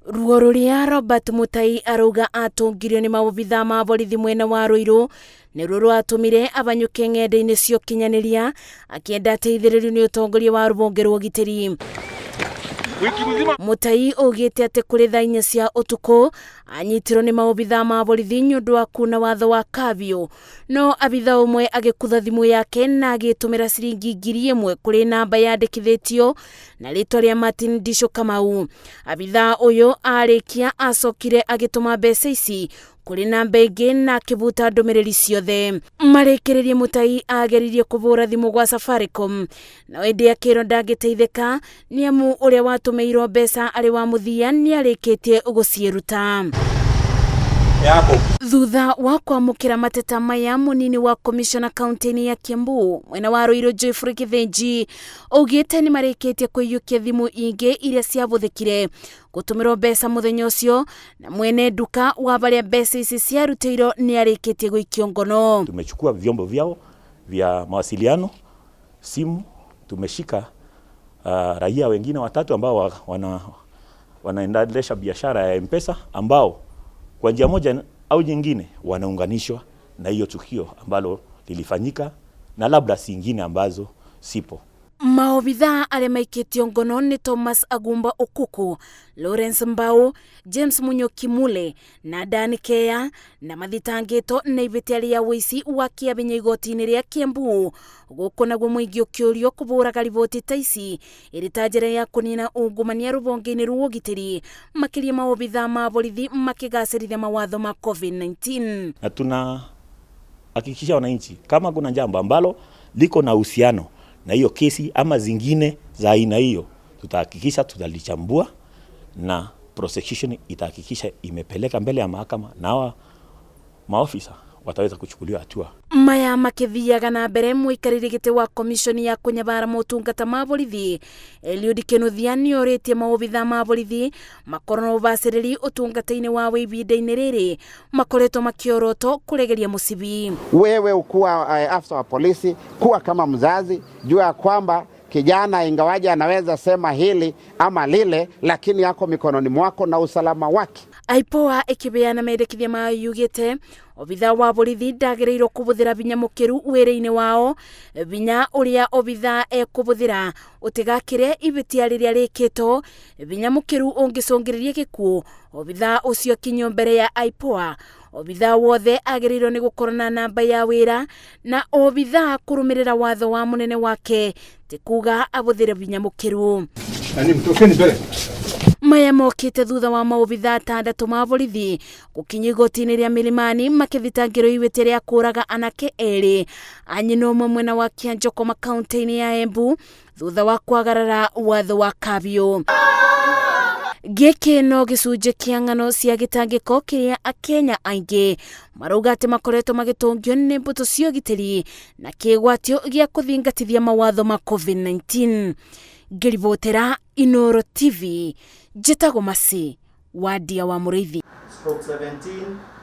Ruo rũrĩa Robert Mutai arauga atũngirio nĩ maobithaa ma borithi mwena wa Ruiru nĩruo rwatũmire abanyũke ng'enda-inĩ cia ũkinyanĩria akĩenda ateithĩrĩrio nĩ ũtongoria wa rũhonge rwa ũgitĩri. Mutai augĩte atĩ kũrĩ thaa 4 cia ũtukũ anyitirwo nĩ maobithaa ma borithi nĩ ũndũ wa kuna watho wa kafyu no abithaa ũmwe agĩkutha thimũ yake na agĩtũmĩra ciringi 1000 kũrĩ namba yandĩkithĩtio na rĩtwa rĩa Martin Ndicũ Kamau. Abithaa ũyũ arĩkia acokire agĩtũma mbeca ici kũrĩ namba ĩngĩ na akĩbuta ndũmĩrĩri ciothe. Marĩkĩrĩrie Mutai ageririe kũbũra thimũ gwa Safaricom no ĩndĩ akĩrwo ndangĩteithĩka nĩ amu ũrĩa watũmĩirwo mbeca arĩ wa mũthia nĩ arĩkĩtie gũciĩruta. Thutha wa kwamũkĩra mateta maya, mũnini wa komishona kaunti-inĩ ya Kiambu mwena wa Ruiru Geoffrey Githinji augĩte nĩ marĩkĩtie kũiyũkia thimũ ingĩ iria ciabũthĩkire gũtũmĩrwo mbeca mũthenya ũcio na mwene nduka wa barĩa mbeca ici ciarutĩirwo nĩ arĩkĩtie gũikio ngono. Tumechukua vyombo vyao vya mawasiliano, simu, tumeshika raia wengine watatu ambao wanaendelesha biashara ya M-Pesa ambao kwa njia moja au nyingine wanaunganishwa na hiyo tukio ambalo lilifanyika na labda zingine ambazo sipo. Maobithaa arĩa maikĩtio ngono nĩ Thomas Agumba Okuku, Lawrence Mbau, James Munyoki Mule na Dan Keya na mathitangĩtwo na ihĩtia rĩa ũici wa kĩabinya igoti-inĩ rĩa Kiambu. Gũkũ naguo mũingĩ ũkĩũrio kũbũraga riboti ta ici ĩrĩ ta njĩra ya kũnina ungumania rũhonge-inĩ rwa ũgitĩri, makĩria maobithaa ma borithi makĩgacĩrithia mawatho ma COVID-19. Na tunahakikisha wananchi kama kuna jambo ambalo liko na uhusiano na hiyo kesi ama zingine za aina hiyo, tutahakikisha tutalichambua na prosecution itahakikisha imepeleka mbele ya mahakama na hawa maofisa wataweza kuchukuliwa hatua. Maya makĩthiaga na mbere, mũikarĩri gĩtĩ wa komishoni ya kũnyabara motungata ma borithi Eliud Kinuthia nĩorĩtie maobithaa ma borithi makorwo na ũbacĩrĩri ũtungata-inĩ wao ihinda-inĩ rĩrĩ makoretwo makĩorotwo kũregeria mũcibi. Wewe ukuwa afisa wa polisi, kuwa kama mzazi, jua ya kwamba kijana ingawaje anaweza sema hili ama lile, lakini yako mikononi mwako na usalama wake. IPOA ĩkĩbeana mendekithia mayo yugĩte obithaa wa borithi ndagĩrĩirwo kũbũthĩra binya mũkĩru wĩra-inĩ wao, binya ũrĩa obithaa ekũbũthĩra ũtigakĩre ibĩtia rĩrĩa rĩkĩtwo, binya mũkĩru ũngĩcũngĩrĩria gĩkuũ obithaa ũcio akinyio mbere ya IPOA. Obithaa wothe agĩrĩirwo nĩ gũkorwo na namba ya wĩra na obithaa kũrũmĩrĩra watho wa mũnene wake ti kuga abũthĩre binya mũkĩru. Maya mokĩte thutha wa maobithaa 6 ma borithi gũkinya igoti-inĩ rĩa Milimani makĩthitangĩrwo ihĩtia rĩa kũraga anake erĩ a nyina ũmwe mwena wa Kianjokoma kaunti-inĩ ya Embu thutha wa kwagarara watho wa kafyu. Gĩkĩ no gĩcunjĩ kĩa ng'ano cia gĩtangĩko kĩrĩa Akenya aingĩ marauga atĩ makoretwo magĩtũngio nĩ mbũtũ cia ũgitĩri na kĩgwatio gĩa kũthingatithia mawatho ma COVID-19. Ngĩribotera Inooro TV, njĩtagwo Masi Wadia wa Mũrĩithi. Stroke 17.